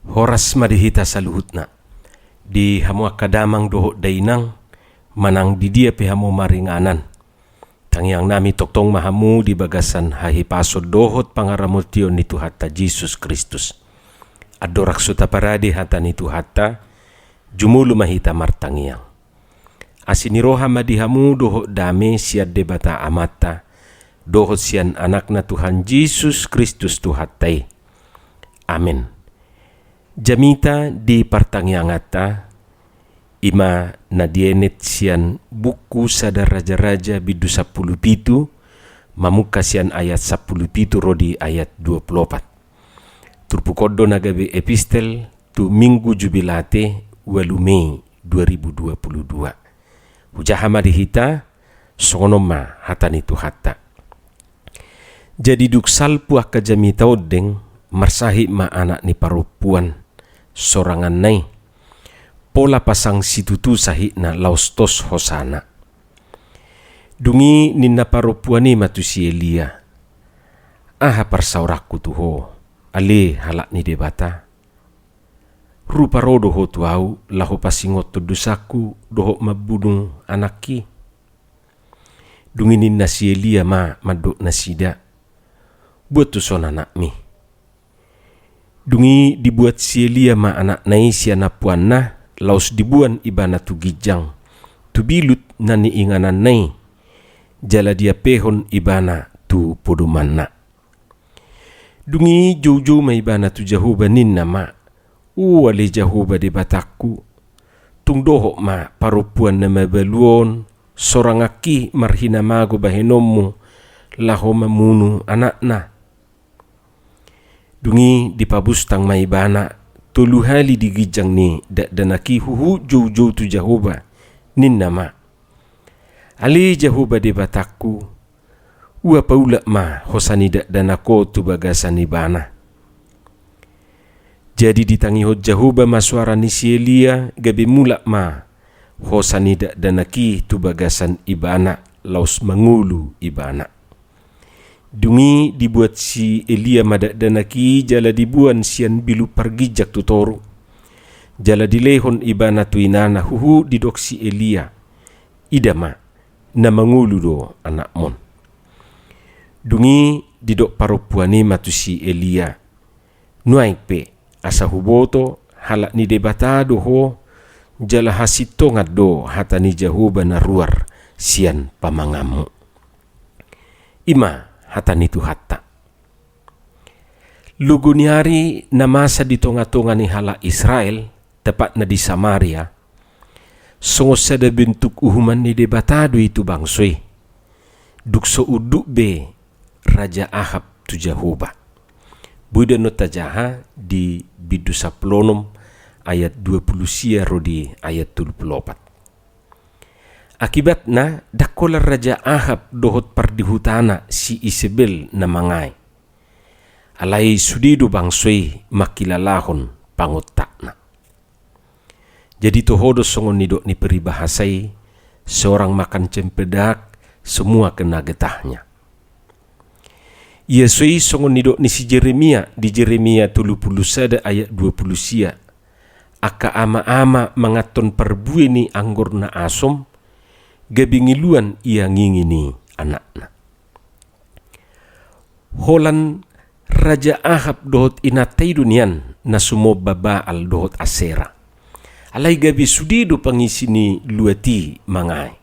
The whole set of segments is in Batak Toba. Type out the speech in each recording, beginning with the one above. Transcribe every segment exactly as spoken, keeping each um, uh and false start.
Horas ma di hita saluhutna. Di hamu angka damang dohot dainang, manang di dia pe hamu maringanan. Tangiangnami tongtong ma hamu di bagasan hahipason dohot pangaramotion ni Tuhanta Jesus Kristus. Andorang so taparade hata ni Tuhanta, jumolo ma hita martangiang. Asi ni roha ma di hamu dohot dame sian Debata Amanta, dohot sian Anakna Tuhan Jesus Kristus Tuhanta i. Amen. Jamita di partangianganta, i ma na dienet sian buku Sada Raja-raja bindu sampulu pitu, mamungka sian ayat sampulu pitu ro di ayat dua pulu opat. Turpuk on do na gabe epistel tu Minggu Jubilate, ualu Mei dua ribu dua pulu dua. Hujaha ma di hita, songon on ma hata ni Tuhanta. Jadi dung salpu angka jamita ondeng, marsahit ma anak ni parompuan soranganna i. Pola pasang situtu sahitna laos tos hosana. Dung i ninna parompuan i ma tu si Elia, "Aha parsaoranku tu ho, ale halak ni Debata? Rupa ro do ho tu ahu laho pasingothon dosangku dohot mambunu anakki?" Dung i ninna si Elia ma mandok nasida, "Buat tuson anakmi." Dung i dibuat si Elia ma anakna i sian ampuanna, laos diboan ibana tu ginjang, tu bilut na niingananna i, jala diampehon ibana tu podomanna. Dung i joujou ma ibana tu Jahowa, ninna ma, "O ale Jahowa Debatangku, tung dohot ma parompuan na mabalu on soranganki marhinamago bahenonmu laho mamunu anakna." Dung i dipabustang ma ibana tolu hali di ginjang ni dakdanak i huhut joujou tu Jahowa, ninna ma, "Ale Jahowa Debatangku, ua paulak ma hosa ni dakdanak on tu bagasan ibana." Jadi ditangihon Jahowa ma soara ni si Elia, gabe mulak ma hosa ni dakdanak i tu bagasan ibana, laos mangolu ibana. Dung i dibuat si Elia ma dakdanak i jala diboan sian bilut parginjang tu toru. Jala dilehon ibana tu inana huhut didok si Elia, "Ida ma, na mangolu do anakmon." Dung i didok parompuan i ma tu si Elia, "Nuaeng pe, asa huboto, halak ni Debata do ho, jala hasintongan do hata ni Jahowa na ruar sian pamanganmu." I ma hata ni Tuhanta. Logo ni ari na masa di tonga-tonga ni halak Israel, tepatna di Samaria, songon sada bentuk uhuman ni Debata do i tu bangso i, dung so unduk be Raja Ahab tu Jahowa. Boi do annon tajaha di bindu sampulu onom ayat dua pulu sia ro di ayat tolu pulu opat. Akibatna, ndang holan Raja Ahab dohot pardihutana si Isebel na mangae. Alai sude do bangso i mangkilalahon pangontakna. Jadi toho do songon nidok ni peribahasa i, "Seorang makan cempedak, semua kena getahnya." Ia so i songon nidok ni si Jeremia di Jeremia tolu pulu sada ayat dua pulu sia, "Angka ama-ama manganhon parbue ni anggor na asom, gabe ngiluan ia ngingi ni anakna." Holan Raja Ahab dohot inanta i do nian na sumomba Baal dohot Asera. Alai gabe sude do pangisi ni luat i mangae.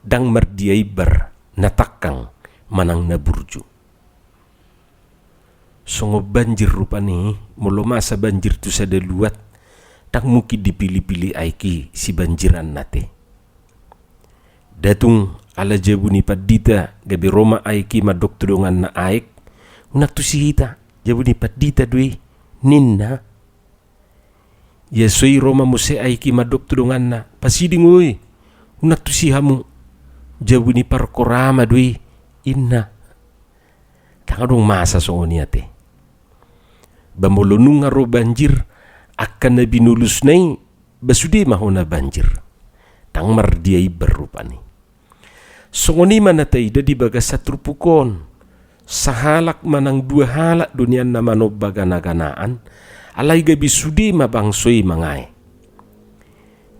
Ndang mardia imbar na tangkang manang na burju. Songon banjir rupani, molo masa banjir tu sada luat, ndang mungkin dipilih-pilih aek i sibanjiranna te. Nda tung ala jabu ni pandita gabe ro ma aek i mandok tu donganna, "Aek, unang tusi hita, jabu ni pandita do i," ninna. Ia so i ro ma muse aek i mandok tu donganna, "Pasiding oi, unang tusi hamu, jabu ni parkorama do i," inna. Ndang adong masa songon i ate. Ba molo nunga ro banjir, angka na binolusna i, ba sude ma hona banjir. Ndang mardia imbar rupani. Songon i ma na taida di bagasan turpuk on. Sahalak manang dua halak do nian na manomba gana-ganaan, Alai gabe sude ma bangso i mangae.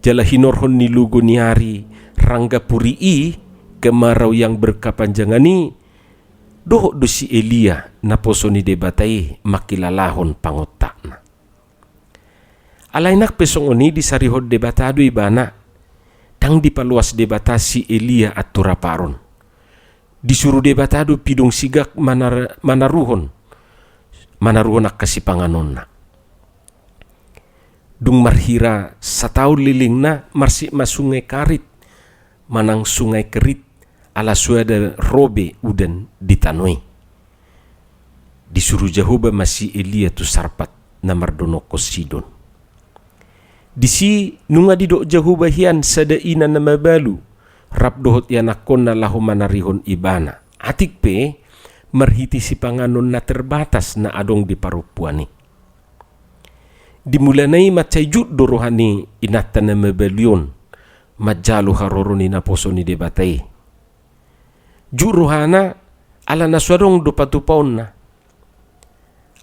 Jala hinorhon ni logo ni ari rangga puri i, kemarau yang berkepanjangan i, dohot do si Elia naposo ni Debata i mangkilalahon pangontakna. Alai nang pe songon i disarihon Debata do ibana, ndang dipaloas Debata si Elia anturaparon. Disuru Debata do pidong sigak manar-, manaruhon, manaruhon angka sipanganonna. Dung marhira sataon lelengna marsik ma Sungai Karit manang Sungai Kerit, ala soada ro be udan di tano i. Disuru Jahowa ma si Elia tu Sarpat na mardonokkon Sidon. Disi nunga didok Jahowa hian sada ina na mabalu rap dohot ianakkonna laho manarihon ibana. Atik pe marhite sipanganon na terbatas na adong di parompuan i. Di mulana i mansai jut do roha ni inanta na mabalu on manjalo haroro ni naposo ni Debata i. Jut rohana ala na so adong do patupaonna.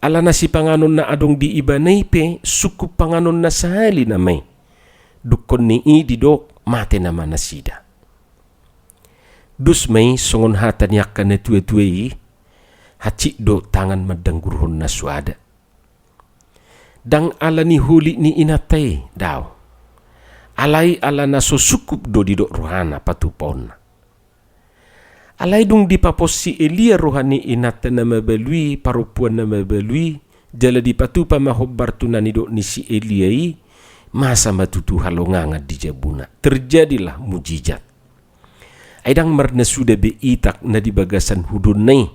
Ala na sipanganon na adong di ibana i pe sungkup panganonna sahali nama i. Dungkon ni i didok mate nama nasida. Dos ma i songon hata ni angka natuatua i, hansit do tangan mandanggurhon na soada. Ndang ala ni holit ni inanta i, daong. Alai ala na so sungkup do didok rohana patupaonna. Alai dung dipapos si Elia roha ni inanta na mabalu i, parompuan na mabalu i, jala dipatupa ma hombar tu na nidok ni si Elia i, masa ma tutu halongangan di jabuna. Terjadilah mujizat. Ai ndang marnasuda be itak na di bagasan hudonna i,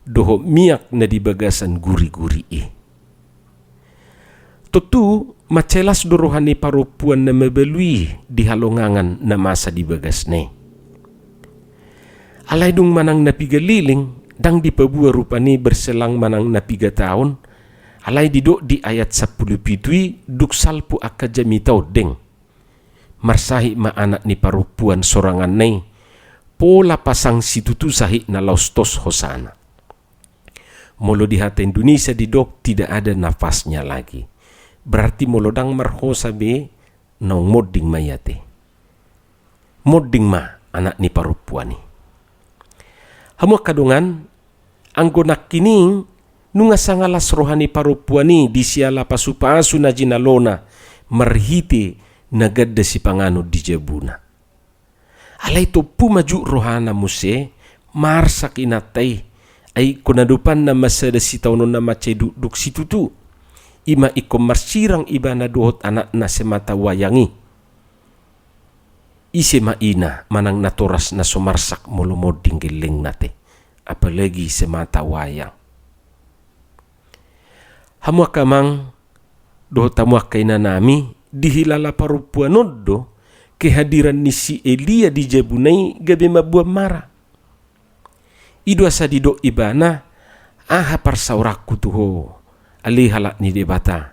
dohot miak na di bagasan guriguri i. Tontu mansai las do roha ni parompuan na mabalu i di halongangan na masa di bagasna i. Alai dung manang na piga leleng, ndang dipaboa rupani berselang manang na piga taon, alai didok di ayat sampulu pitu i, dung salpu angka jamita ondeng, marsahit ma anak ni parompuan soranganna i, pola pasang situtu sahitna laos tos hosana. Molo di hata Indonesia didok tidak ada nafasnya lagi. Berarti molo ndang marhosa be, naung monding ma i ate. Monding ma anak ni parompuan i. Hamu angka dongan, anggo nangkining nunga sanga las roha ni parompuan i di siala pasupasu na jinalona marhite na ganda sipanganon di jabuna. Alai tompu ma jut rohana muse, marsak inanta i, ai ingkon adopanna ma sada sitaonon na mansai dukduk situtu. I ma ingkon marsirang ibana dohot anakna semata wayang i. Ise ma ina manang natoras na so marsak molo monding gellengna ate, apalagi semata wayang. Hamu angka amang dohot hamu angka inanami, dihilala parompuan on do kehadiran ni si Elia di jabuna i gabe mamboan mara. I do asa didok ibana, aha parsaoranku tu ho, ale halak ni Debata?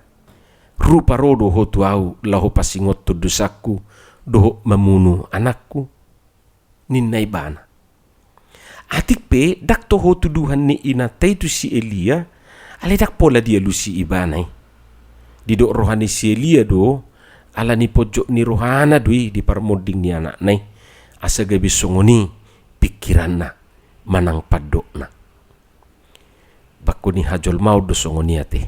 Rupa ro do ho tu ahu laho pasingothon dosangku dohot mamunu anakku, ninna ibana. Atik pe ndang toho tuduhan ni inanta i tu si Elia, alai ndang pola dialusi ibana i. Didok roha ni si Elia do, ala ni ponjot ni rohana do i di parmonding ni anakna i, asa gabe songon i pingkiranna manang pandokna. Bangko ni hajolmaon do songon i ate.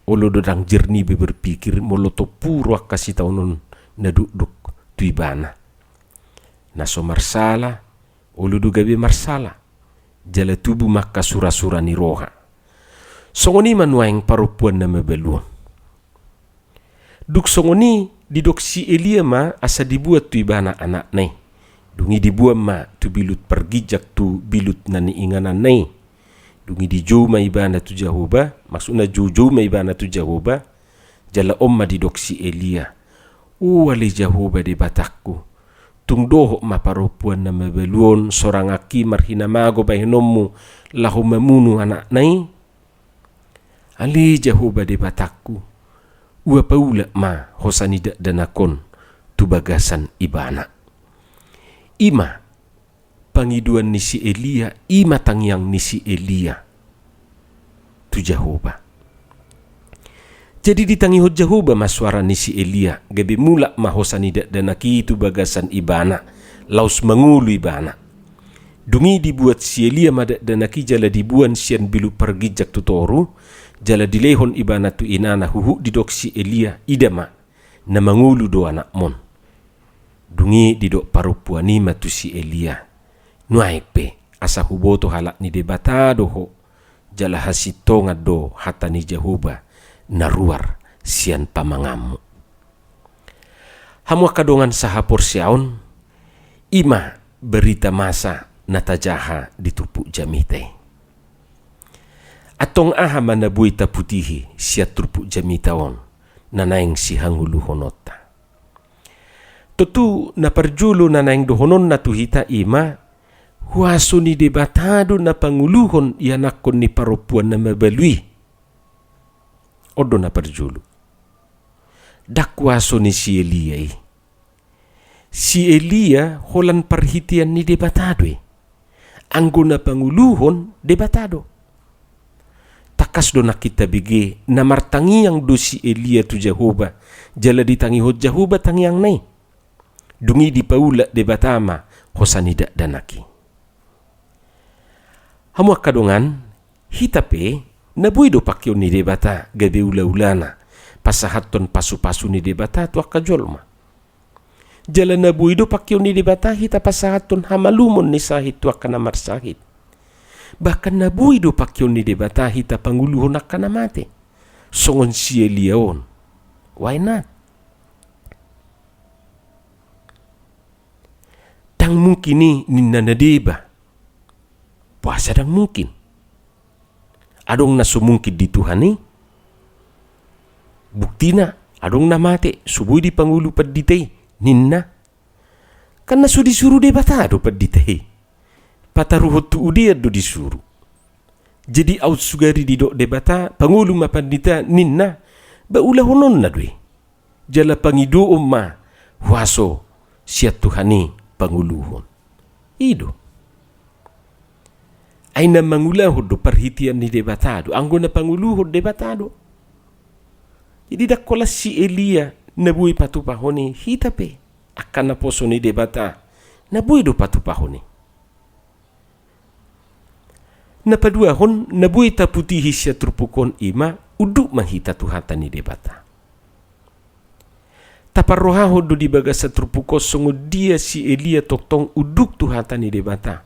Olo do ndang jernih be berpikir molo tompu ro angka sitaonon na dukduk tu ibana. Na so marsala, olo do gabe marsala. Jala tubu ma angka surasura ni roha. Songon i ma nuaeng parompuan na mabalu on. Dung songon i didok si Elia ma asa dibuat tu ibana anakna i. Dung i dibuat ma tu bilut parginjang tu bilut na niingananna i. Dung i dijou ma ibana tu Jahowa, maksudna joujou ma ibana tu Jahowa, jala on ma didok si Elia. O ale Jahowa Debatangku, tung dohot ma parompuan na mabalu on soranganki marhinamago bahenonmu laho mamunu anakna i? Ale Jahowa Debatangku, ua paulak ma hosa ni dakdanak on tu bagasan ibana. I ma pangidoan ni si Elia, i ma tangiang ni si Elia tu Jahowa. Jadi ditangihon Jahowa ma soara ni si Elia, gabe mulak ma hosa ni dakdanak i tu bagasan ibana, laos mangolu ibana. Dung i dibuat si Elia ma dakdanak i jala diboan sian bilu parginjang tu toru, jala dilehon ibana tu inana huhut didok si Elia, "Ida ma, na mangolu do anakmon." Dung i didok parompuan i ma tu si Elia, "Nuaeng pe, asa huboto halak ni Debata do ho, jala hasintongan do hata ni Jahowa na ruar sian pamanganmu." Hamu angka dongan sahaporseaon, i ma berita masa na tajaha di turpuk jamita i. Antong aha ma na boi taputihi sian turpuk jamita on, na naeng sihangoluhononta? Tontu na parjolo na naeng dohononna tu hita i ma, huaso ni Debata do na pangoluhon ianakhon ni parompuan na mabalu i. On do na parjolo. Ndang huaso ni si Elia i. Si Elia holan parhitean ni Debata do i. Anggo na pangoluhon Debata do. Tangkas do nangkin tabege, na martangiang do si Elia tu Jahowa, jala ditangihon Jahowa tangiangna i. Dung i dipaulak Debata ma hosa ni dakdanak i. Hamu angka dongan, hita pe, na boi do pangkeon ni Debata gabe ulaulana, pasahathon pasupasu ni Debata tu angka jolma. Jala na boi do pangkeon ni Debata hita pasahathon hamalumon ni sahit tu angka na marsahit. Bahkan na boi do pangkeon ni Debata hita pangoluhon angka na mate. Songon si Elia on. Why not? Ndang mungkin i ninna na deba. Boasa ndang mungkin? Adong na so mungkin di Tuhan i? Buktina, adong na mate, so boi dipangolu pandita i, ninna. Kan na so disuru Debata do pandita i. Pataruhon tu udean do disuru. Jadi aut sugari didok Debata, "Pangolu ma pandita," ninna, ba ulahononna do i. Jala pangidoon ma huaso sian Tuhan i pangoluhon. I do. Ai na mangulahon do parhitean ni Debata do, anggo na pangoluhon Debata do. Jadi ndang holan si Elia na boi patupahon i, hita pe, angka naposo ni Debata, na boi do patupahon i. Na paduahon, na boi taputihi sian turpuk on i ma, unduk ma hita tu hata ni Debata. Taparrohahon do di bagasan turpuk on songon dia si Elia tongtong unduk tu hata ni Debata,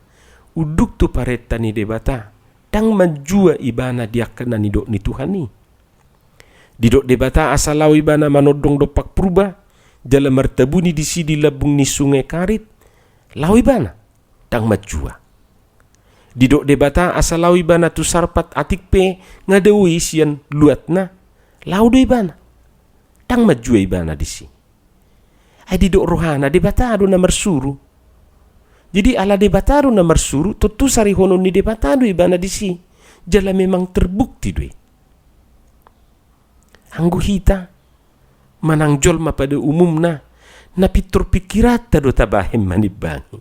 unduk tu parenta ni Debata, ndang manjua ibana di angka na nidok ni Tuhan i. Didok Debata asa laho ibana manondong dompak purba, jala martabuni disi di lambung ni sungai Karit, laho ibana, ndang manjua. Didok Debata asa laho ibana tu Sarpat atik pe nga dao i sian luatna, laho do ibana. Ndang manjua ibana disi. Ai didok rohana Debata do na marsuru. Jadi ala Debata do na marsuru, tontu sarihonon ni Debata do ibana disi. Jala memang terbukti do i. Anggo hita, manang jolma pada umumna, na pintor pingkiranta do tabahen manimbangi.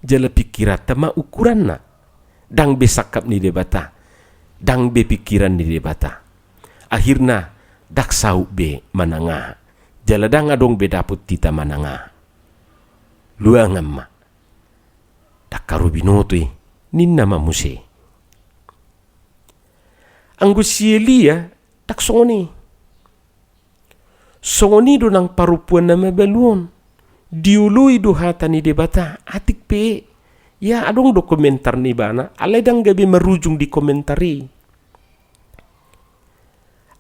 Jala pingkiranta ma ukuranna. Ndang be sangkap ni Debata. Ndang be pingkiran ni Debata. Akhirna, ndang saut be manang aha. Jala ndang adong be dapot hita manang aha. Luangan ma. Ndang haru binoto i, ninna ma muse. Anggo si Elia, ndang songon i. Songon i do nang parompuan na mabalu on. Dioloi do hata ni Debata, atik pe, ia adong do komentar ni ibana, alai ndang gabe marujung di komentar i.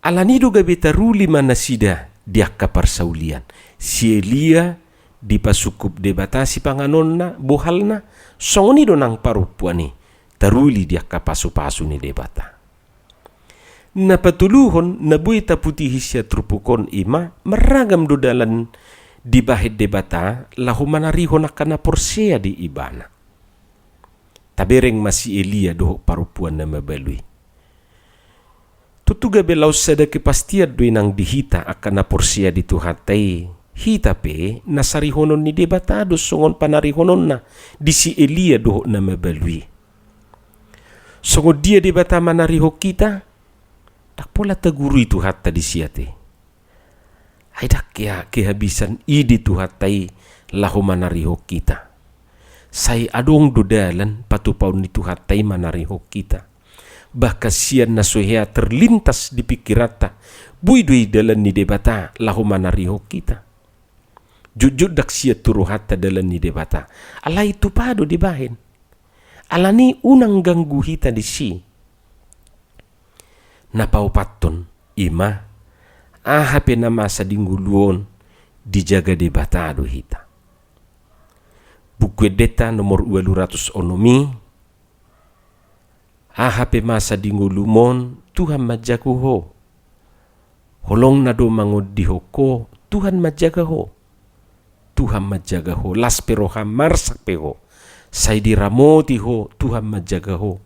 Alani do gabe taruli ma nasida di angka parsaulian. Si Elia dipasungkup Debata sipanganonna, bohalna, songon i do nang parompuan i, taruli di angka pasupasu ni Debata. Na patoluhon, na boi taputihi sian turpuk on i ma, marragam do dalan dibahen Debata, laho manarihon angka na porsea di ibana. Tabereng ma si Elia dohot parompuan na mabalu i. Tontu gabe laos sada kepastian do i nang di hita angka na porsea di Tuhanta i, hita pe na sarihonon ni Debata do songon panarihononna di si Elia dohot na mabalu i. Songon dia Debata manarihon hita, Ndang pola tagurui Tuhanta disi ate. Ai ndang kea kehabisan ide Tuhanta i laho manarihon hita. Sai adong do dalan patupaon ni Tuhanta i manarihon hita. Bahkan sian na so hea terlintas di pikiranta, boi do i dalan ni Debata laho manarihon hita. Jotjot ndang sian tu rohanta dalan ni Debata, alai tupa do dibahen. Alani unang ganggu hita disi. Na paopathon, i ma, aha pe na masa di ngolu on, dijaga Debata do hita. Buku Endenta nomor ualu ratus onom i, aha pe masa di ngolum on, Tuhan manjago ho. Holongna do mangondihon ho, Tuhan manjaga ho. Tuhan manjaga ho, las pe roham, marsak pe ho. Sai diramoti ho, Tuhan manjaga ho.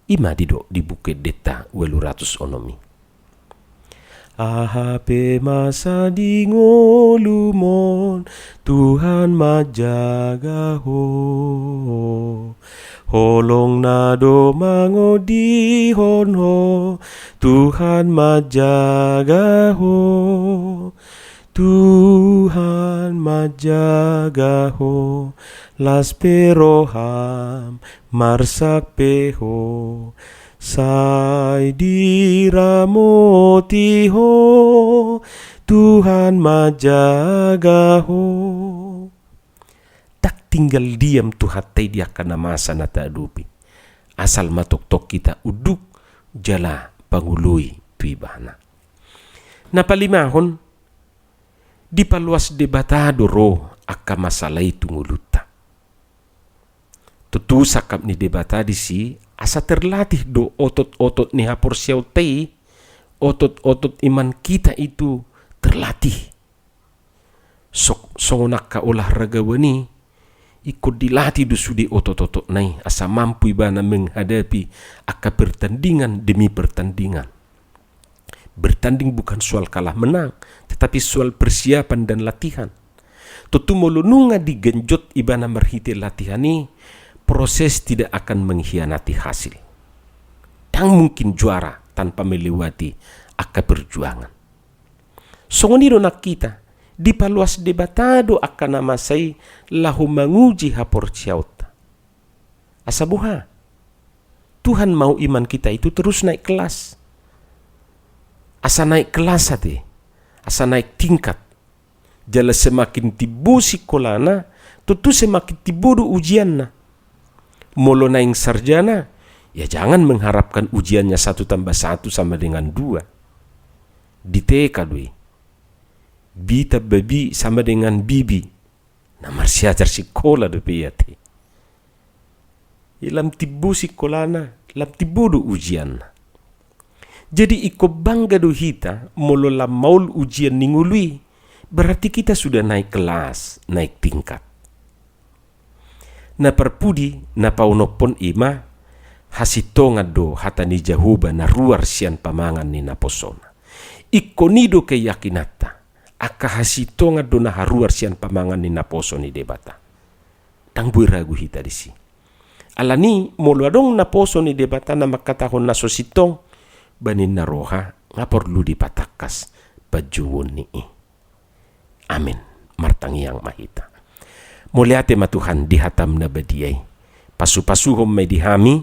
I ma didok di Buku Endenta ualu ratus onom i. Aha pe masa di ngolum on, Tuhan manjaga ho. Holongna do mangondihon ho, Tuhan manjaga ho. Tuhan manjaga ho, las pe roham, marsak pe ho, sai diramoti ho, Tuhan manjaga ho. Ndang tinggal diam Tuhanta i di angka na masa na tahadopi. Asal ma tongtong hita unduk jala pangoloi tu Ibana. Na palimahon, dipaloas Debata do ro angka masalah i tu ngolunta. Tutu sangkap ni Debata disi, asa terlatih do otot-otot ni haporseaonta i, otot-otot iman kita itu terlatih. Sok-, songon angka olahragawan i, ingkon dilatih do sude otot-ototna i, asa mampu ibana menghadapi angka pertandingan demi pertandingan. Bertanding bukan soal kalah menang, tetapi soal persiapan dan latihan. Tontu molo nunga digenjot ibana marhite latihan i, proses tidak akan mengkhianati hasil. Ndang mungkin juara tanpa melewati angka perjuangan. Songon i do nang hita, dipaloas Debata do angka na masa i laho manguji haporseaonta. Asa boha? Tuhan mau iman kita itu terus naik kelas. Asa naik kelas ate, asa naik tingkat. Jala semakin timbo sikolana, tontu semakin timbo do ujianna. Molo naeng sarjana, ya jangan mengharapkan ujiannya satu tambah satu sama dengan dua. Di T K do i. Bi tambah bi sama dengan bibi. Na marsiajar sikola dope i ate. Ia lam timbo sikolana, lam timbo do ujianna. Jadi ingkon bangga do hita, molo lam maol ujian ni ngolu i, berarti kita sudah naik kelas, naik tingkat. Na parpudi, na paonomhon i ma, hasintongan do hata ni Jahowa na ruar sian pamangan ni naposona. Ingkon i do keyakinanta, angka hasintongan do na haruar sian pamangan ni naposo ni Debata. Ndang boi ragu hita disi. Alani, molo adong naposo ni Debata na mangkatahon na so sintong, ba ninna roha, nga porlu dipatangkas panjouon ni i. Amin. Martangiang ma hita. Mauliate ma Tuhan di hatam na badia i. Pasupasuhon ma i di hami,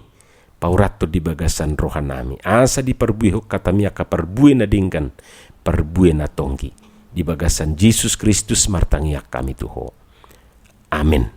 paurathon di bagasan rohanami. Asa diparbuehon hatami angka parbue na denggan, parbue na tonggi. Di bagasan Jesus Kristus martangiang hami tu Ho. Amin.